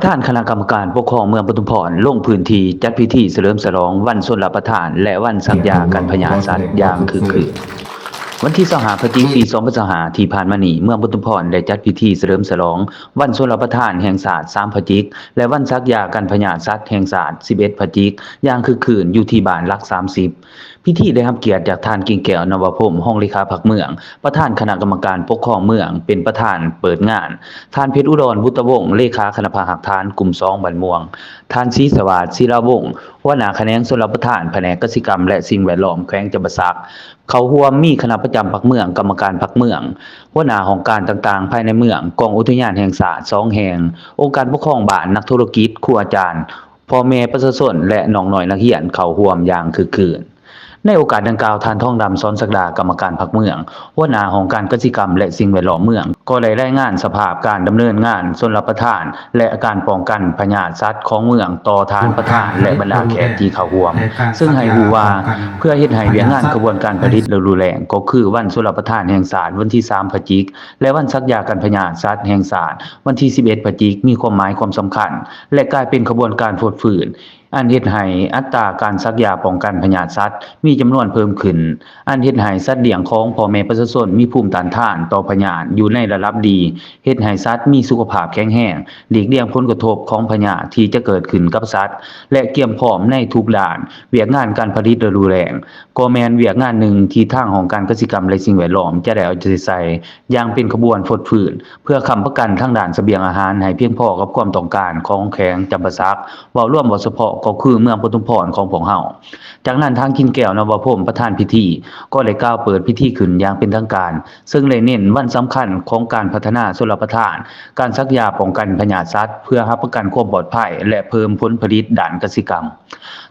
ປະທານຄະນະກຳມະການປົກຄອງເມືອງປະທຸມພອນ ລົງພື້ນທີ່ຈັດພິທີສະເຫຼີມສະຫຼອງວັນຊົນລະປະທານ ແລະ ວັນສັກຢາກັນພະຍາດສັດຢ່າງຄຶກຄື້ນ. ວັນທີຊາວຫ້າ ພະຈິກ ປີສອງພັນຊາວຫ້າ ທີ່ຜ່ານມານີ້, ເມືອງປະທຸມພອນໄດ້ຈັດພິທີສະເຫຼີມສະຫຼອງວັນຊົນລະປະທານແຫ່ງຊາດ ສາມ ພະຈິກ ແລະ ວັນສັກຢາກັນພະຍາດສັດແຫ່ງຊາດ ສິບເອັດ ພະຈິກ ຢ່າງຄຶກຄື້ນຢູ່ທີ່ບ້ານຫຼັກ ສາມສິບ. ພິທີໄດ້ຮັບກຽດຈາກທ່ານ ກິ່ງແກ້ວ ນະວະພົມ ຮອງເລຂາພັກເມືອງ, ປະທານຄະນະກຳມະການປົກຄອງເມືອງ ເປັນປະທານເປີດງານ, ທ່ານ ເພັດອຸດອນ ບຸດຕະວົງ ເລຂາຄະນະພັກຮາກຖານກຸ່ມສອງບ້ານມ່ວງ, ທ່ານ ສີສະຫວາດ ສີລາວົງ ຫົວໜ້າຂະແໜງຊົນລະປະທານ ພະແນກກະສິກຳ ແລະ ສິ່ງແວດລ້ອມ ແຂວງຈຳປາສັກ. ເຂົ້າຮ່ວມມີຄະນະປະຈຳພັກເມືອງ, ກຳມະການພັກເມືອງ, ຫົວໜ້າຫ້ອງການຕ່າງໆພາຍໃນເມືອງ, ກອງອຸທະຍານແຫ່ງຊາດສອງແຫ່ງ, ອົງການປົກຄອງບ້ານ, ນັກທຸລະກິດ, ຄູອາຈານ, ພໍ່ແມ່ປະຊາຊົນ ແລະ ນ້ອງນ້ອຍນັກຮຽນເຂົ້າຮ່ວມຢ່າງຄຶກຄື້ນ. ໃນໂອກາດດັ່ງກ່າວ, ທ່ານ ທອງດຳ ສອນສັກດາ ກຳມະການພັກເມືອງ, ຫົວໜ້າຫ້ອງການກະສິກຳ ແລະ ສິ່ງແວດລ້ອມເມືອງ ກໍໄດ້ລາຍງານສະພາບການດຳເນີນງານຊົນລະປະທານ ແລະ ການປ້ອງກັນພະຍາດສັດຂອງເມືອງຕໍ່ທ່ານປະທານ ແລະ ບັນດາແຂກທີ່ເຂົ້າຮ່ວມ, ເຊິ່ງໃຫ້ຮູ້ວ່າ ເພື່ອເຮັດໃຫ້ວຽກງານຂະບວນການຜະລິດລະດູແລ້ງ ກໍຄືວັນຊົນລະປະທານແຫ່ງຊາດ ວັນທີສາມ ພະຈິກ ແລະ ວັນສັກຢາກັນພະຍາດສັດແຫ່ງຊາດ ວັນທີສິບເອັດ ພະຈິກ ມີຄວາມໝາຍຄວາມສຳຄັນ ແລະ ກາຍເປັນຂະບວນການຟົດຟື້ນ ອັນເຮັດໃຫ້ອັດຕາການສັກຢາປ້ອງກັນພະຍາດສັດມີຈຳນວນເພີ່ມຂຶ້ນ, ອັນເຮັດໃຫ້ສັດລ້ຽງຂອງພໍ່ແມ່ປະຊາຊົນມີພູມຕ້ານທານຕໍ່ພະຍາດຢູ່ໃນລະດັບດີ, ເຮັດໃຫ້ສັດມີສຸຂະພາບແຂງແຮງ, ຫຼີກລ່ຽງຜົນກະທົບຂອງພະຍາດທີ່ຈະເກີດຂຶ້ນກັບສັດ ແລະ ກຽມພ້ອມໃນທຸກດ້ານ. ວຽກງານການຜະລິດລະດູແລ້ງ ກໍແມ່ນວຽກງານໜຶ່ງທີ່ທາງຫ້ອງການກະສິກຳ ແລະ ສິ່ງແວດລ້ອມຈະໄດ້ເອົາໃຈໃສ່ຢ່າງເປັນຂະບວນຟົດຟື້ນ ເພື່ອຄ້ຳປະກັນທາງດ້ານສະບຽງອາຫານໃຫ້ພຽງພໍກັບຄວາມຕ້ອງການຂອງແຂວງຈຳປາສັກ ເວົ້າລວມເວົ້າສະເພາະກໍຄືເມືອງປະທຸມພອນຂອງພວກເຮົາ. ຈາກນັ້ນ ທ່ານ ກິ່ງແກ້ວ ນະວະພົມ ປະທານພິທີ ກໍໄດ້ກ່າວເປີດພິທີຂຶ້ນຢ່າງເປັນທາງການ, ເຊິ່ງໄດ້ເນັ້ນວັນສຳຄັນຂອງການພັດທະນາຊົນລະປະທານ, ການສັກຢາປ້ອງກັນພະຍາດສັດ ເພື່ອຮັບປະກັນຄວາມປອດໄພ ແລະ ເພີ່ມຜົນຜະລິດດ້ານກະສິກຳ.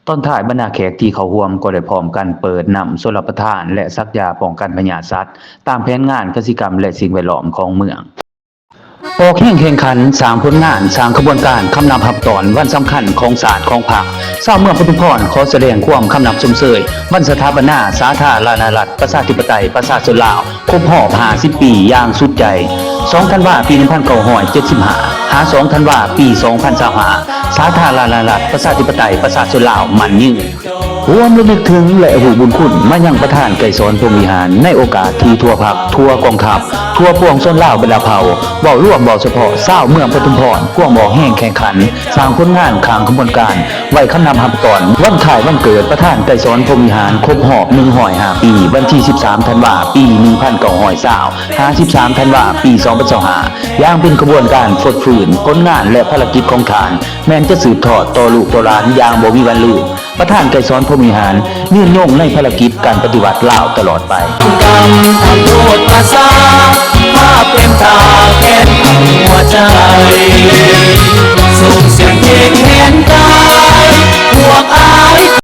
ຕອນທ້າຍ, ບັນດາແຂກທີ່ເຂົ້າຮ່ວມກໍໄດ້ພ້ອມກັນເປີດນ້ຳຊົນລະປະທານ ແລະ ສັກຢາປ້ອງກັນພະຍາດສັດ ຕາມແຜນງານກະສິກຳ ແລະ ສິ່ງແວດລ້ອມຂອງເມືອງ. ອອກແຮງແຂ່ງຂັນ, ສ້າງຜົນງານ, ສ້າງຂະບວນການຄຳນັບຮັບຕ້ອນວັນສຳຄັນຂອງຊາດຂອງພັກ. ຊາວເມືອງປະທຸມພອນຂໍສະແດງຄວາມຄຳນັບຊົມເຊີຍວັນສະຖາປະນາສາທາລະນະລັດ ປະຊາທິປະໄຕ ປະຊາຊົນລາວ ຄົບຮອບຫ້າສິບປີຢ່າງສຸດໃຈ. ສອງ ທັນວາ ປີໜຶ່ງພັນເກົ້າຮ້ອຍເຈັດສິບຫ້າ ຫາ ສອງ ທັນວາ ປີສອງພັນຊາວຫ້າ ສາທາລະນະລັດ ປະຊາທິປະໄຕ ປະຊາຊົນລາວ ໝັ້ນຍືນ. ຮ່ວມລະນຶກເຖິງ ແລະ ຮູ້ບຸນຄຸນມາຍັງປະທານໄກສອນ ພົມວິຫານ ໃນໂອກາດທີ່ທົ່ວພັກ, ທົ່ວກອງທັບ, ທົ່ວປວງຊົນລາວບັນດາເຜົ່າ, ເວົ້າລວມເວົ້າສະເພາະຊາວເມືອງປະທຸມພອນ ພວມອອກແຮງແຂ່ງຂັນ ສ້າງຜົນງານຂ້າງຂະບວນການ ໄວ້ຄຳນັບຮັບຕ້ອນວັນຄ້າຍວັນເກີດປະທານໄກສອນ ພົມວິຫານ ຄົບຮອບໜຶ່ງຮ້ອຍຫ້າປີ ວັນທີສິບສາມ ທັນວາ ປີໜຶ່ງພັນເກົ້າຮ້ອຍຊາວ ຫາ ສິບສາມ ທັນວາ ປີສອງພັນຊາວຫ້າ ຢ່າງເປັນຂະບວນການຟົດຟື້ນຜົນງານ ແລະ ພາລະກິດຂອງທ່ານ ແມ່ນຈະສືບທອດຕໍ່ລູກຕໍ່ຫຼານຢ່າງບໍ່ມີວັນລືມ. ປະທານໄກສອນ ພົມວິຫານ ຍືນຍົງໃນພາລະກິດການປະຕິວັດລາວຕະຫຼອດໄປ. ກຳທຳໂທດພາສາ ພາບເປັນຕາແກ່ນຫົວໃຈ.